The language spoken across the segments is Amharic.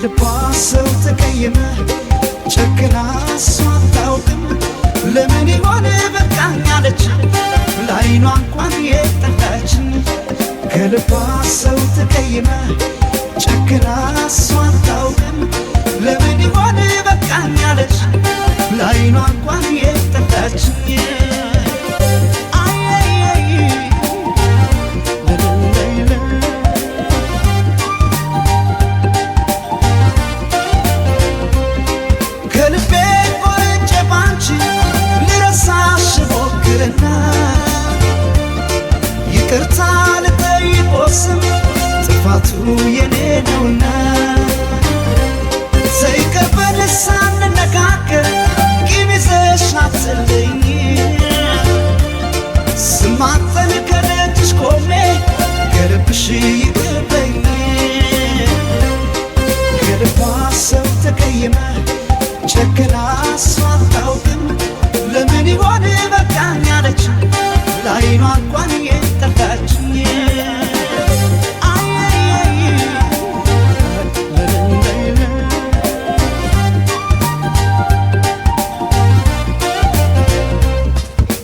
ከልቧ ሰው ተቀየመ ጨክና እሷ አታውቅም ለምን ይሆን በቃኝ አለች ላይኗ እንኳን የጠላችን ከልቧ ሰው ተቀየመ ጨክና እሷ አታውቅም ለምን ይሆን በቃኝ አለች ላይኗ እንኳን የጠላችን ከልቤ ቆርጬ ባንቺ ልረሳሽ ሞክርና ይቅርታ ልጠይቆስም ጥፋቱ የኔ ነውና ዘይቀበል ሳንነጋገር ቂም ይዘሽ አትለኝ ስማጠን ከደጅሽ ቆሜ ከልብሽ ይቅር በይኝ ከልቧ ሰው ተቀየመ ጨክና እሷ አታውቅም ለምን ይሆን በቃኝ አለች ላይኗ እንኳን የጠላችኝ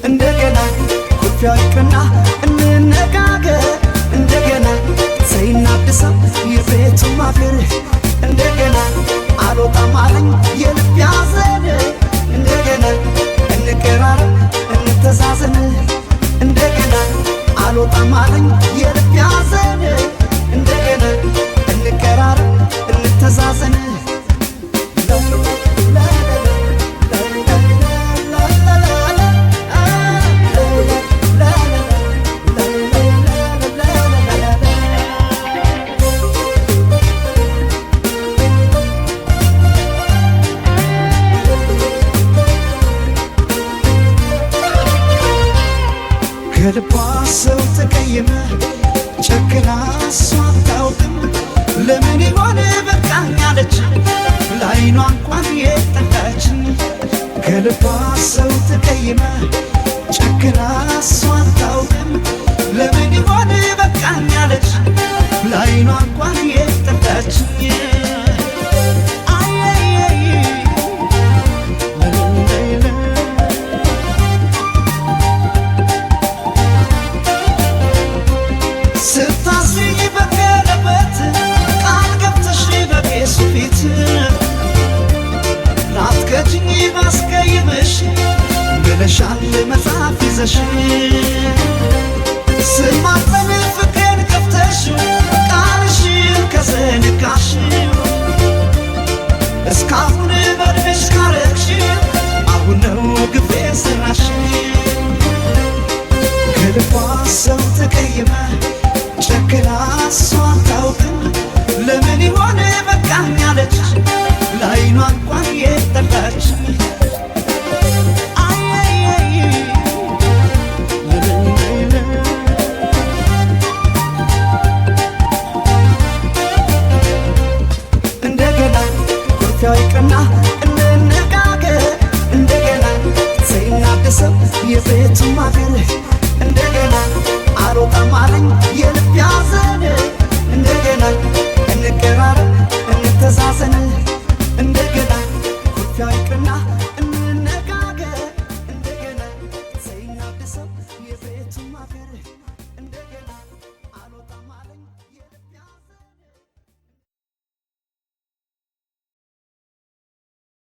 እንደገና ኩርፊያ ይቅርና እንነጋገር እንደገና ሳይናድሰው የቤቱ ማገር እንደገና አልወጣም አለኝ የልብ ያዘን እንደገና እንቀራረብ እንተዛዘን እንደገና አልወጣም አለኝ የልብ ያዘን እንደገና እንቀራረብ እንተዛዘን ከልቧ ሰው ተቀየመ ጨክና እሷ አታውቅም ለምን ይሆን በቃኝ አለች ላይኗ እንኳን የጠላችን ከልቧ ሰው ተቀየመ ጨክና እሷ አታውቅም ለምን ይሆን በቃኝ አለች ላይኗ እንኳን የጠላችን ስታስሪኝ በቀለበት ቃል ገብተሽ በቄሱ ፊት ላትከጂኝ ባስቀይምሽ ብለሻል መጽሐፍ ይዘሽ ስማጸን ፍቅሬን ከፍተሽ ቃልሽን ከዘነጋሽ እስካሁን በእድሜሽ ካረግሽ አሁን ነው ግፌ ሰራሽ ከልቧ ሰው ተቀየመ ጨክና እሷ አታውቅም ለምን ይሆን በቃኝ አለች ላይኗ እንኳን የጠላች እንደገና ኩርፊያው ይቅርና እንነጋገር እንደገና ሳይናደሰው የቤቱ ማገር እንደገና አልወጣም አለኝ የልብ ያዘን እንደገና እንቀራረብ እንተዛዘን እንደገና ኩርፊያው ይቅርና እንነጋገር እንደገና ሳይናደሰው የቤቱ ማገር።